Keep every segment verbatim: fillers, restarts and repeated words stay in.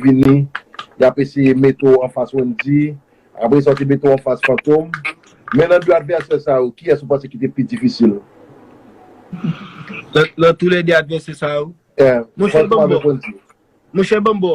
vini, y ap eseye mete w anfas Wendy, apre sa w te mete w anfas Fantom. Men nan de advèsè sa yo, kiyès ou panse ki te pi difisil? Nan, nan toulède advèsè sa yo? Eh, Monchè Fantom Bambo. Avèk Wendy. Monchè Bambo,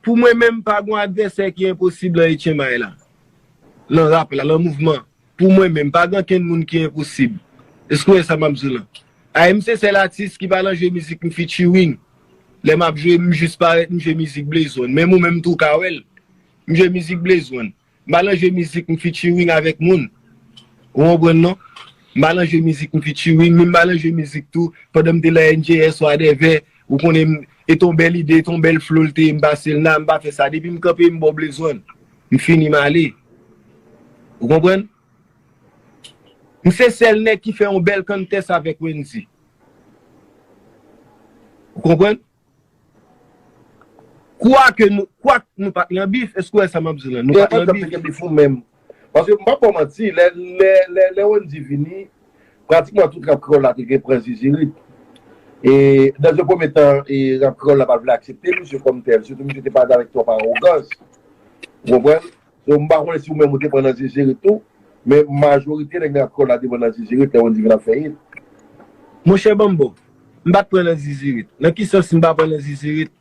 pou mwen menm, pa gen advèsè ki enposib nan H M I la. Nan rap la, nan mouvman. Pou mwen menm, pa gen ankenn moun ki enposib. Èske w wè sa m ap di w lan? Ay, m se sèl atis ki pa nan jwe mizik m featuring. Lè m ap jwe, m jis parèt, m jwe mizik Blaze One. Menm ou menm tou w ka wè l. M jwe mizik Blaze One. M pa nan jwe mizik m featuring avèk moun. Ou konprann non? M pa nan jwe mizik m featuring, men m pa nan jwe mizik tou. Pandan m te nan N J S, whatever, ou konnen m, e t on bèl ide, e t on bèl flow l te ye, m pase l la, m pa fè sa. Depi m kanpe, m ba w Blaze One. M fini, m ale. Ou konprann? M se sèl nèg ki fè yon bèl contest avèk Wendy. Ou konprann? Kwake nou, kwak nou pa t nan bif, èske w wè sa m ap di w lan? Nou pa t nan bif. Te bif ou menm. Paske m p ap ba w manti, lè, lè, lè, lè Wendy vini, pratikman tout rap kreyòl la te gen pran Zizirit. E, dans un premier temps, e, rap kreyòl la pa t vle aksepte misye kòm tèl, sitou misye te parèt avèk twòp awogans. Ou konprann? So, m pa konnen si ou menm ou te pran nan Zizirit tou, men majorite nèg nan rap kreyòl la te pran nan Zizirit lè Wendy vin ap fè hit. Monchè Bambo, m pa t pran nan Zizirit. Nan ki sans m pa pran nan Zizirit?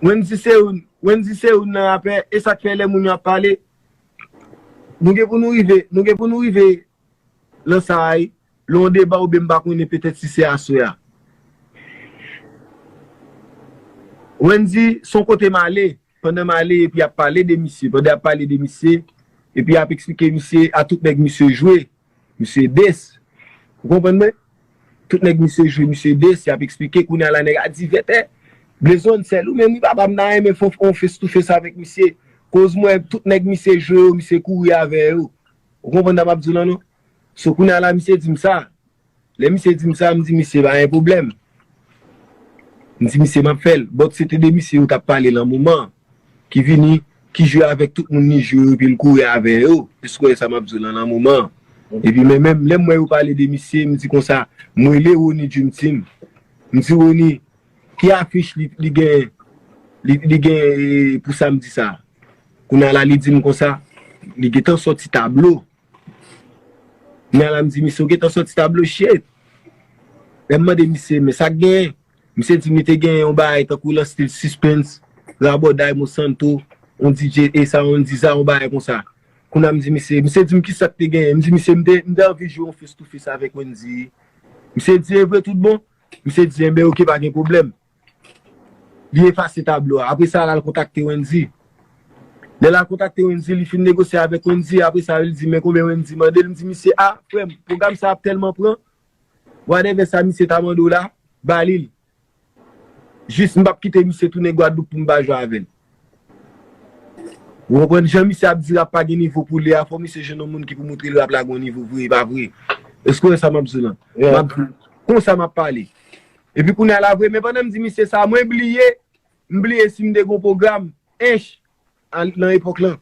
Wendy se youn, Wendy se youn nan rapè, e sa k fè lè moun yo ap pale, nou gen pou nou rive, nou gen pou nou rive lan sa a, lè yon deba oubyen m pa konnen petèt si se aswè a. Wendy, se yon kote m ale, pandan m ale, epi y ap pale de misye, pandan y ap pale de misye, epi y ap eksplike misye a tout nèg misye jwe, misye des. Ou konprann mwen? Tout nèg misye jwe, misye des, y ap eksplike, kounye a la nèg a di vètè, Blaze One sèl ou menm wi papa, m ta renmen fè yon face to face avèk misye. Koz m wè tout nèg misye jwe yo, misye kouri avè yo. Ou konprann sa m ap di w lan non? So kounye a la misye di m sa. Lè misye di m sa, m di misye pa gen pwoblèm. M di misye m ap fè l. But se te de misye yo t ap pale lan moman an. Ki vini, ki jwe avèk tout moun li jwe yo epi l kouri avè yo. Èske w wè sa m ap di w lan, lan moman an? Epi men menm lè m wè yo pale de misye, m di konsa, m rele Rony Dream Team. M di Rony, ki afich li, li gen, li, li gen e, pou samdi sa? Kounye a la li di m konsa, li gentan sòti tablo. Kounye a la m di misye, ou gentan sòti tablo, shit. Lè m mande misye, men sa k genyen? Misye di m li te genyen yon bagay tankou lan stil Suspense, Rabòday, Monsanto, yon D J, e sa, yon dizay, yon bagay konsa. Kounye a m di misye, misye di m kisa k te genyen. M di misye, m te, m te anvi jwe yon face to face avèk Wendy. Misye di, e vre tout bon? Misye di, enben oke, pa gen pwoblèm. Li efase tablo a. Apre sa, l al kontakte Wendy. Lè l al kontakte Wendy, li fin negosye avèk Wendy. Apre sa, li di, men konbyen Wendy mande l? M di misye, a, frè m, pwogram sa ap tèlman pran. Whatever sa misye ta mande w la, ba li l. Jis m p ap kite misye tounen Gwadloup pou m pa jwe avè l. Ou konprann? Jan misye ap di rap pa gen nivo pou li a, fò misye jwenn yon moun ki pou moutre l rap la gen yon nivo vre, e pa vre? Èske w wè sa m ap di w lan? M ap di, konsa m ap pale. Epi kounye a la vre, men pandan m di misye sa, mwen bliye, m bliye si m te gen yon pwogram, ench, nan epòk lan.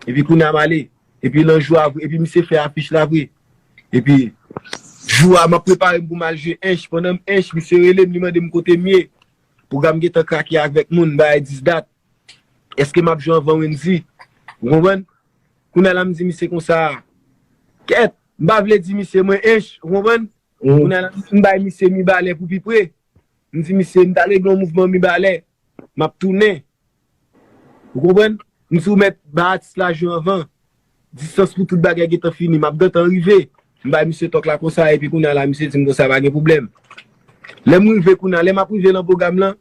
Epi kounye a m ale. Epi lan jou a vre, epi misye fè afich la vre. Epi jou a m ap prepare m pou m al jwe ench. Pandan m ench, misye rele m, li mande m kote m ye. Pwogram gentan krake avèk moun, bagay dis dat. Èske m ap jwe anvan Wendy? Ou konprann? Kounye a la m di misye konsa, kèt, m pa vle di misye mwen ench, ou konprann? Kounye a la m bay misye Mibalè pou pi pre. M di misye, m t al regle yon mouvman Mibalè, m ap tounen. Ou konprann? M di w mèt ba atis la jwe anvan. Distans pou tout bagay gentan fini, m ap gentan rive. M bay misye tòk la konsa, epi kounye a la, misye di m konsa, pa gen pwoblèm. Lè m rive kounye a, lè m ap rive nan pwogram lan,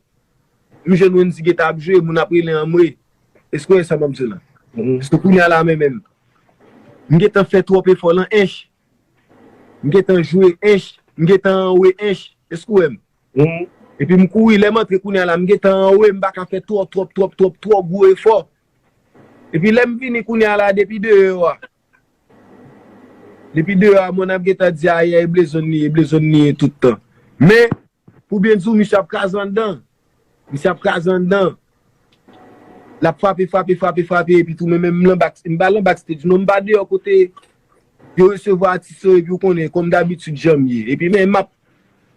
m jwenn Wendy gentan ap jwe, moun ap rele anmwe. Èske w wè sa m ap di w lan? So kounye a la, men menm, m gentan fè twòp efò lan ench. M gentan jwe ench, m gentan anwe ench. Èske w wè m? Epi m kouri, lè m antre kounye a la, m gentan anwe, m pa ka fè twò, twòp, twòp, twòp, twò gwo efò. Epi lè m vini kounye a la, depi deyò a. Depi deyò a, moun ap gentan di, ayayay, Blaze One li ye, Blaze One li ye tout tan. Men, pou byen di w, misye ap kraze anndan. Misye ap kraze anndan. L ap frape, frape, frape, frape, epi tou, men menm m lan back, m pa lan backstage, non, m pa deyò kote yo resevwa atis yo, epi w konnen, kòm dabitid, jan m ye. Epi, men, m ap,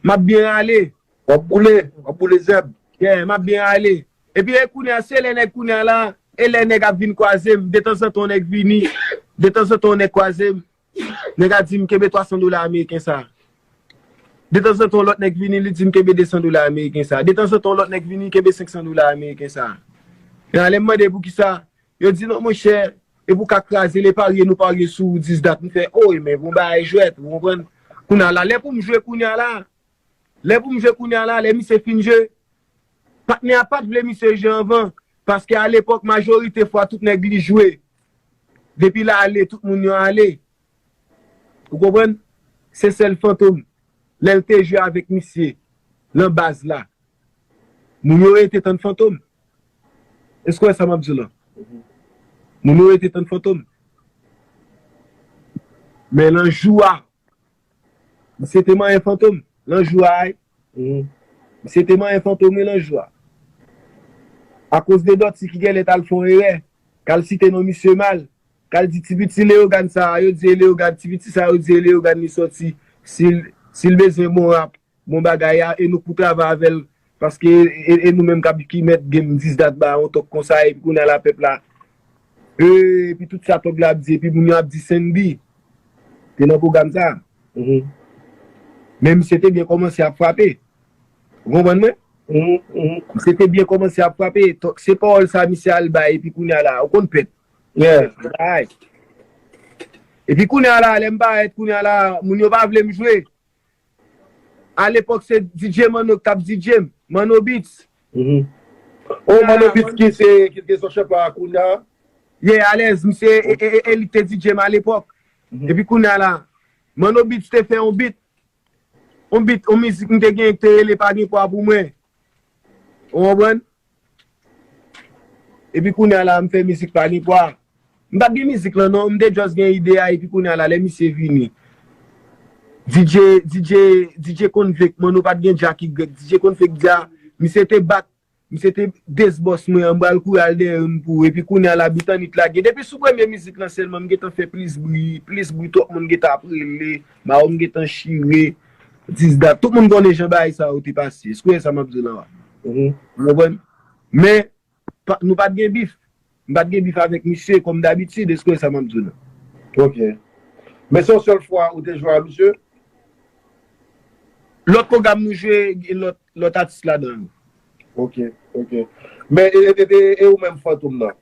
m ap byen rale. W ap boule, w ap boule zèb. Yeah, m ap byen ale. Epi e kounye a, se lè nèg kounye a la, e lè nèg ap vin kwaze m, detanzantan yon nèg vini, detanzantan yon nèg kwaze m, nèg a di m kenbe twa san dola ameriken sa. Detanzantan yon lòt nèg vini, li di m kenbe de san dola ameriken sa. Detanzantan yon lòt nèg vini, kenbe senk san dola ameriken sa. Kounye a, lè m mande poukisa, yo di non, monchè, e pou ka kraze, le parye, nou parye sou dis dat. M fè, o, men bon bagay jwèt, ou konprann? Kounye a la, lè pou m jwe kounye a la, lè pou m jwe kounye a la, lè misye fin jwe, patnè a pa t vle misye jwe anvan, paske alepòk, majorite fwa, tout nèg li jwe. Depi l ale, tout moun yo ale. Ou konprann? Se sèl Fantom, lè l te jwe avèk misye, nan baz la, moun yo rete tann Fantom. Èske w wè sa m ap di w lan? Moun yo rete tann Fantom. Men lan jou a, misye te manyen Fantom. Lan jou a, wi. Misye te manyen Fantom, wi, lan jou a. Akoz de Dòti ki genlè t al fè yon erè, k al site non misye mal, k al di ti piti Leyogàn sa a, yo di e Leyogàn, ti piti sa a, yo di e Leyogàn li sòti, si l, si l bezwen bon rap, bon bagay a, e nou pou travay avè l, paske e, e nou menm k ap, ki mèt game dis dat ba yon tòk konsa, epi kounye a la pèp la, e, epi tout sa tòg la ap di, epi moun yo ap di Sendy te nan pwogram sa. Mhm. Men misye te byen kòmanse ap frape. Ou konprann mwen? Mhm, mhm. Misye te byen kòmanse ap frape. Tòk, se pawòl sa misye al bay, epi kounye a la, ou konn pèt. Yeah. Bay. Epi kounye a la, lè m parèt, kounye a la, moun yo pa vle m jwe. Alepòk, se D J Manno k t ap D J m. Manno Beats. Mhm. Oh, Manno Beats ki se, ki te sou chèf la kounye a? Yeah, alèz, misye, e, e, e, e li te D J m alepòk. Mhm. Epi kounye a la, Manno Beats te fè yon beat. Yon beat, yon mizik m te gen ki te rele Pa gen pwa pou mwen. Ou konprann? Epi kounye a la, m fè mizik Pa gen pwa. M pa t gen mizik lan non, m te just gen ide a, epi kounye a la, lè misye vini, D J, D J, D J Konvek, Manno pa t gen dja ki grèk, D J Konvek di a, misye te bat, misye te desbòs mwen, m pral kouri al dèyè youn pou ou, epi kounye a la, Bitanit lage. Depi sou premye mizik lan sèlman, m gentan fè plis bri, plis bri, twòp moun gentan ap rele, mawo m gentan chire, dis dat, tout moun konnen jan bagay sa yo te pase. Èske w wè sa m ap di w lan a? Mhm. Ou konprann? Men, pa, nou pa t gen bif. M pa t gen bif avèk misye, kòm dabitid, èske w wè sa m ap di w lan? Ok. Men se yon sèl fwa ou te jwe a misye? Lòt pwogram nou jwe, gen lòt, lòt atis ladan yo. Ok, ok. Men, e, e, e, e ou menm Fantom nan?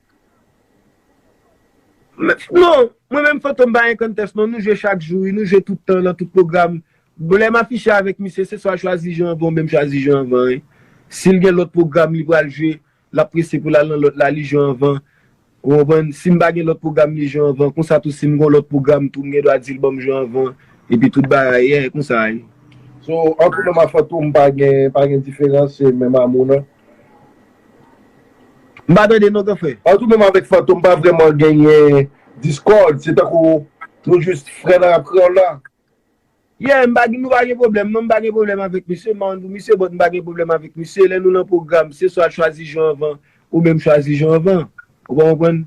Men, non, mwen menm Fantom pa gen contest non, nou jwe chak jou, wi, nou jwe tout tan, nan tout pwogram. Bon, lè m afiche avèk misye, se swa l chwazi jou anvan, oubyen m chwazi jou anvan, wi. Si l gen lòt pwogram li pral jwe, l ap prese pou l al nan lòt la, li jou anvan. Ou konprann? Si m pa gen lòt pwogram, li jou anvan. Konsa tou, si m gen lòt pwogram tou, m gen dwa di l ban m jou anvan. Epi tout bagay, yeah, konsa, wi. So, ant ou menm ak Fantom, pa gen, pa gen diferans, se menm amour nan? M pa tande non, granfrè. Ant ou menm avèk Fantom, pa vrèman genyen discord, se tankou nou jis frè nan rap kreyòl la. Yeah, m pa gen, nou pa gen pwoblèm non, m pa gen pwoblèm avèk misye, m pa konn pou misye, but m pa gen pwoblèm avèk misye. Lè nou nan pwogram, se swa l chwazi jou anvan, oubyen m chwazi jou anvan. Ou pa konprann?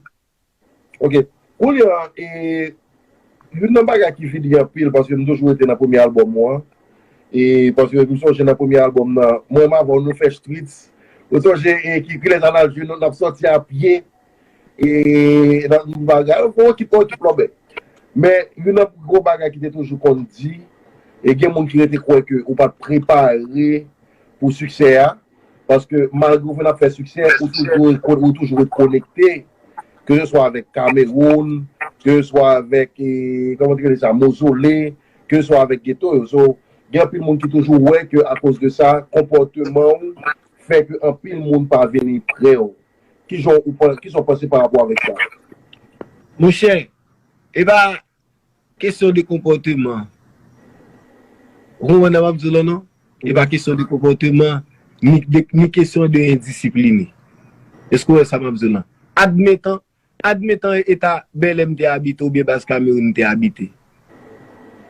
Ok. Kounye a, e, youn nan bagay ki vini anpil, paske m toujou rete nan premye albòm ou an, e, paske m sonje nan premye albòm nan, mwen menm avè w nou fè streets, ou sonje, e, ki, kilè sa n al jwe, nou, n ap sòti a pye, e, nan bagay, ou ekip, ou ekip lòbèy. Men, youn nan gwo bagay ki te toujou konn di, e gen moun ki rete kwè ke ou pa t prepare pou siksè a, paske malgre w vin ap fè siksè, ou toujou, ou toujou ret konekte, ke se swa avèk Cameroun, ke se swa avèk, e, kòman te rele sa, Mozole, ke se swa avèk Geto yo. So, gen anpil moun ki toujou wè ke akoz de sa, konpòteman w fè ke anpil moun pa vini prè w. Kijan ou pan-, kisa w panse pa rapò avèk sa? Monchè, e pa kesyon de konpòteman. Ou konprann sa m ap di w lan non? E pa kesyon de konpòteman, ni, de, ni kesyon de endisiplini. Èske w wè sa m ap di w lan? Admetan, admetan eta Bèlè m te abite oubyen Baz Kamewoun m te abite.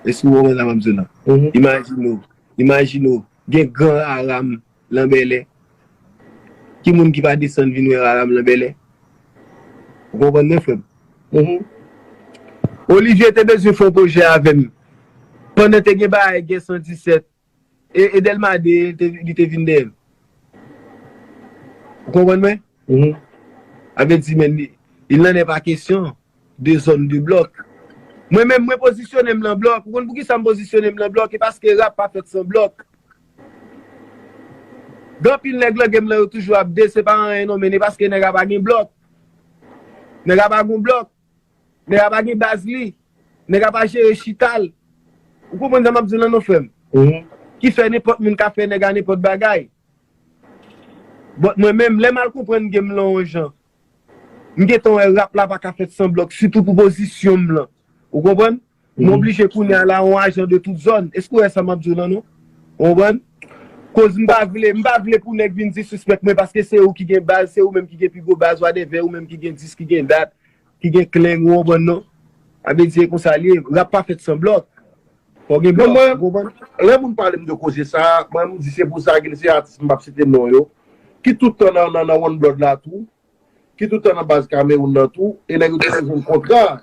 Èske w konprann sa m ap di w lan? Mhm. Imajine w, imajine w, gen gran raram lan Bèlè. Ki moun ki pa desann vin wè raram lan Bèlè? Ou konprann mwen, frè m? Mhm. Olivier te bezwen fè yon pwojè avè m. Pandan te gen bagay gè san disèt, e, e Dèlma de, te, li te vin dèyè m. Ou konprann mwen? Mhm. Sa vle di, men, il n'en est pas question de zòn de blòk. Mwen menm, mwen pozisyone m nan blòk. Ou konn poukisa m pozisyone m nan blòk? E paske rap pa fèt san blòk. Gen anpil nèg nan game lan, yo toujou ap de, se pa anyen non, men e paske nèg la pa gen blòk. Nèg la pa gen blòk. Nèg la pa gen baz li. Nèg la pa jere chita l. Ou konprann sa m ap di w lan non, frè m? Mhm. Ki fè nenpòt moun ka fè nèg la nenpòt bagay. But mwen menm, lè m al konprann game lan yon jan, m gentan wè rap la pa ka fèt san blòk, sitou pou pozisyon m lan. Ou konprann? M Mhm. oblije kounye a la yon ajan de tout zòn. Èske w wè sa m ap di w lan non? Ou konprann? Koz m pa vle, m pa vle pou nèg vin disrespect mwen paske se ou ki gen baz, se ou menm ki gen pi gwo baz, whatever, ou menm ki gen dis, ki gen dat, ki gen kleng, ou konprann non? Sa vle di e konsa l ye, rap pa fèt san blòk. Fò gen Non, blòk, mwen, ou konprann? Lè moun pale m de koze sa, mwen m di se pou sa, gen se atis m p ap site non yo, ki tout tan nan, nan, nan One Blood la tou, ki tout tan nan baz Kamewoun nan tou, e nèg yo toujou jwenn kontra.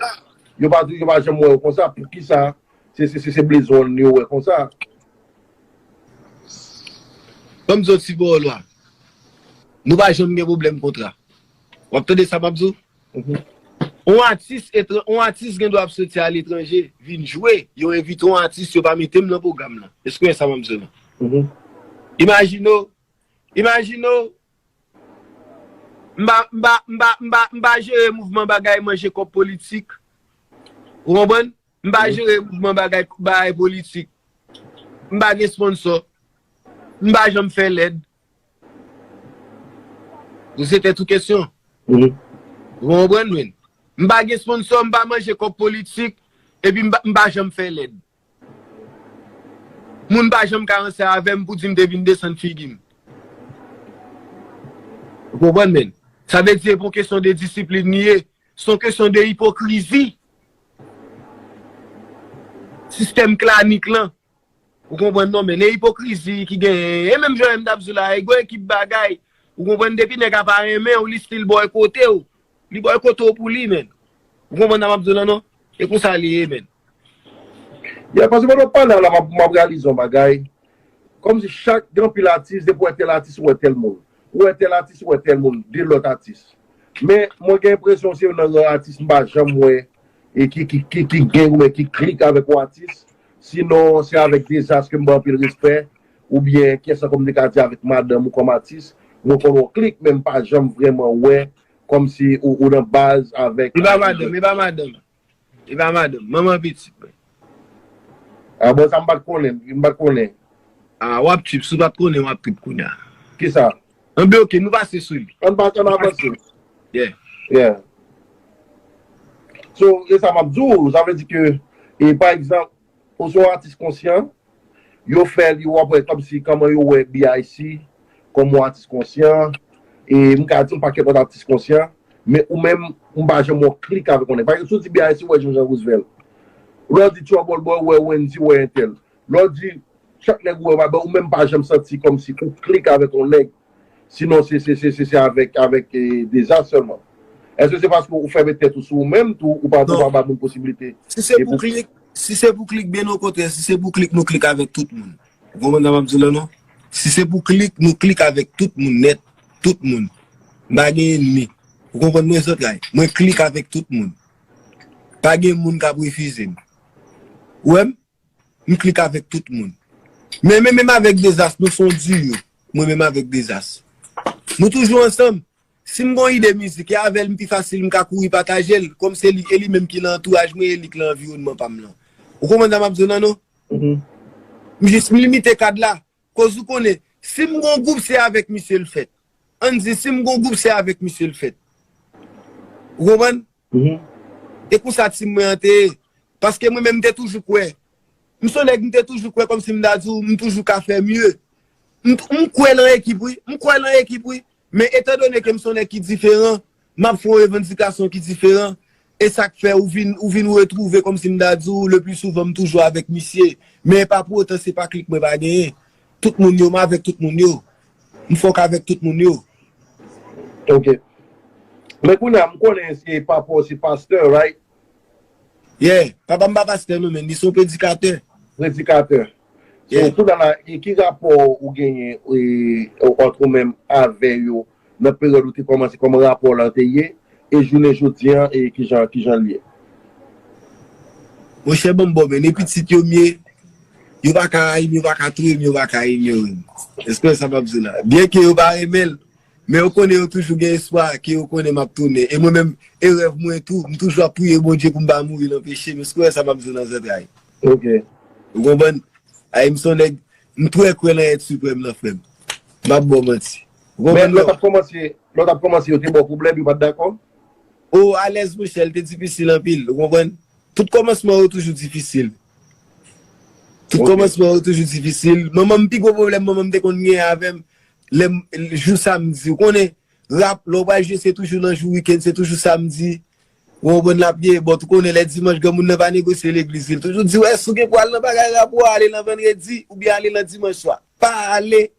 Yo pa, yo pa janm wè yo konsa. Poukisa? Se, se, se, se Blaze One yo wè konsa. Ban m di w ti pawòl la. Nou pa janm gen pwoblèm kontra. W ap tande sa m ap di w? Mhm. On atis etran-, on atis gen dwa ap soti aletranje, vin jwe, yo envite on atis, yo pa mete m nan pwogram lan. Èske w wè sa m ap di w lan? Mhm. Imajine w, imajine w, m pa, m pa, m pa, m pa, m pa jere mouvman bagay manje kòb politik. Ou konprann? M pa Mhm. jere mouvman bagay, bagay politik. M pa gen sponsò. M pa janm fè lèd. Poze tèt ou kesyon. Mhm. Ou konprann mwen? M pa gen sponsò, m pa manje kòb politik, epi m pa, m pa janm fè lèd. Moun pa janm ka ranse avè m pou di m te vin desann figi m. Ou konprann, men? Sa vle di, se pa yon kesyon de disiplin li ye. Se yon kesyon de ipokrizi. Sistèm klanik lan. Ou konprann non, men? E ipokrizi ki genyen. E menm jan m t ap di w la, e gwo ekip bagay. Ou konprann, depi nèg la pa renmen w, li still bòykote w. Li bòykote w pou li, men. Ou konprann sa m ap di w lan non? E konsa li ye, men. Yeah, paske pandan w pale la, m ap, m ap reyalize yon bagay. Kòmsi chak, gen anpil atis, depi w wè tèl atis, ou wè tèl moun. Ou wè tèl atis, ou wè tèl moun, de lòt atis. Men, mwen gen enpresyon se youn nan rè atis m pa janm wè e ki, ki, ki, ki gang oubyen ki klik avèk yon atis. Sinon, se avèk Dezas ke m ba anpil respè, oubyen kiyès ankò m te ka di avèk madanm ou kòm atis. Mwen konn wè w klik, men m pa janm vrèman wè kòmsi ou, ou nan baz avèk. E pa madanm, e pa madanm. E pa madanm, manman pitit mwen. Ah bon, sa m pa t konnen, m pa t konnen. Ah, w ap trip, si w pa t konnen, w ap trip kounye a. Kisa? Anben, ok, nou pase sou li. Ann pa, ann avanse. Yeah. Yeah. So, e sa m ap di w, sa vle di ke, e pa egzanp, ou se yon atis konsyan, yo fè li, w ap wè kòmsi kòman yo wè B I C kòm yon atis konsyan, e m ka di yon pakèt lòt atis konsyan, men ou menm, m pa janm wè w klik avèk yon nèg. Pa egzanp, si w di B I C, w wè Jean Jean Roosevelt. Lè w di Trouble Boy, w wè Wendy, w wè entèl. Lè w di chak nèg ou wè, ou menm pa janm santi kòmsi ou klik avèk yon nèg. Sinon, se, se, se, se, se avèk, avèk, eh, Dezas sèlman. Èske se paske ou fèmen tèt ou sou ou menm tou, ou pa, ou Non. pa ba moun posiblite? Si se E pou pou klik, si se pou klik, byen okontrè, si se pou klik, nou klik avèk tout moun. Ou konprann sa m ap di w la, non? Si se pou klik, nou klik avèk tout moun nèt. Tout moun. M pa gen ènmi. Ou konprann mwen, zòt la? Mwen klik avèk tout moun. Pa gen moun k ap refize m. Ou wè m? M klik avèk tout moun. Men, men, menm avèk Dezas, nou se yon duo. Mwen menm avèk Dezas. Nou toujou ansanm. Si m gon ide mizik, e avè l m pi fasil, m ka kouri pataje l, kòm se li, e li menm ki nan antouraj mwen, e li k nan anviwònman pa m lan. Ou konprann sa m ap di w lan, non? Mhm. M jis m limite kad la, koz ou konnen, si m gon gwoup, se avèk misye l fèt. Ann di, si m gon gwoup, se avèk misye l fèt. Ou konprann? Mhm. E konsa tim mwen an te ye. Paske mwen menm, m te toujou kwè. M se yon nèg, m te toujou kwè kòmsi m ta di w, m toujou ka fè mye. M, m kwè lan ekip, wi. M kwè lan ekip, wi. Men etandone ke m se yon nèg ki diferan, m ap fè yon revandikasyon ki diferan. E sa k fè ou vin, ou vin retwouve kòmsi m ta di w, le pli souvan m toujou avèk misye. Men pa pou otan se pa klik mwen pa genyen. Tout moun yo, m avèk tout moun yo. M fòk avèk tout moun yo. Ok. Men kounye a, m konnen se papa w se pastè, right? Yeah, papa m pa pastè non, men li se yon predikatè. Predikatè. So, Yeah. kounye a la, e ki rapò ou genyen, e, ant ou menm avè yo? nan peryòd ou te kòmanse, kòman rapò w la te ye, e jounen jodi a, e kijan, kijan l ye? Monchè, ban m bò, men e pitit yo m ye, yo pa ka rayi m, yo pa ka touye m, yo pa ka inyore m. Èske w wè sa m ap di w la? Byen ke yo pa renmen l, men yo konnen yo toujou gen espwa ke yo konnen m ap tounen. E mwen menm, e rèv mwen tou, m toujou ap priye Bondye pou m pa mouri nan peche m. Èske w wè sa m ap di w nan zantray? Ok. Ou konprann? Ay, m se yon nèg, m twè kwè nan èt siprèm nan, frè m. M ap ba w manti. Ou Men konprann lè w non? t ap kòmanse, lè w t ap kòmanse, yo te ba w pwoblèm, yo pa t dakò? O, alèz, monchè, l te difisil anpil, ou konprann? Tout kòmansman yo toujou difisil. Tout Ok. Kòmansman yo toujou difisil. Manman m, pi gwo pwoblèm manman m te konn gen avè m, lè m, jou samdi, ou konnen, rap, lè w pral jwe, se toujou nan jou wikenn, se toujou samdi. Ou konprann l ap ye, bon, ou konnen lè dimanch, granmoun nan pa negosye legliz li. Toujou di, wè, si w gen pou al nan bagay rap, ou ale nan vandredi, oubyen ale nan dimanch swa. Pa ale.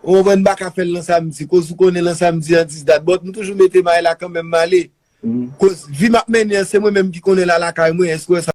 Ou konprann, m pa ka fè l nan samdi, koz ou konnen nan samdi an dis dat. Bon, m toujou mete may la kanmenm, m ale. Koz vi m ap mennen an, se mwen menm ki konnen l a lakay mwen, èske w wè sa?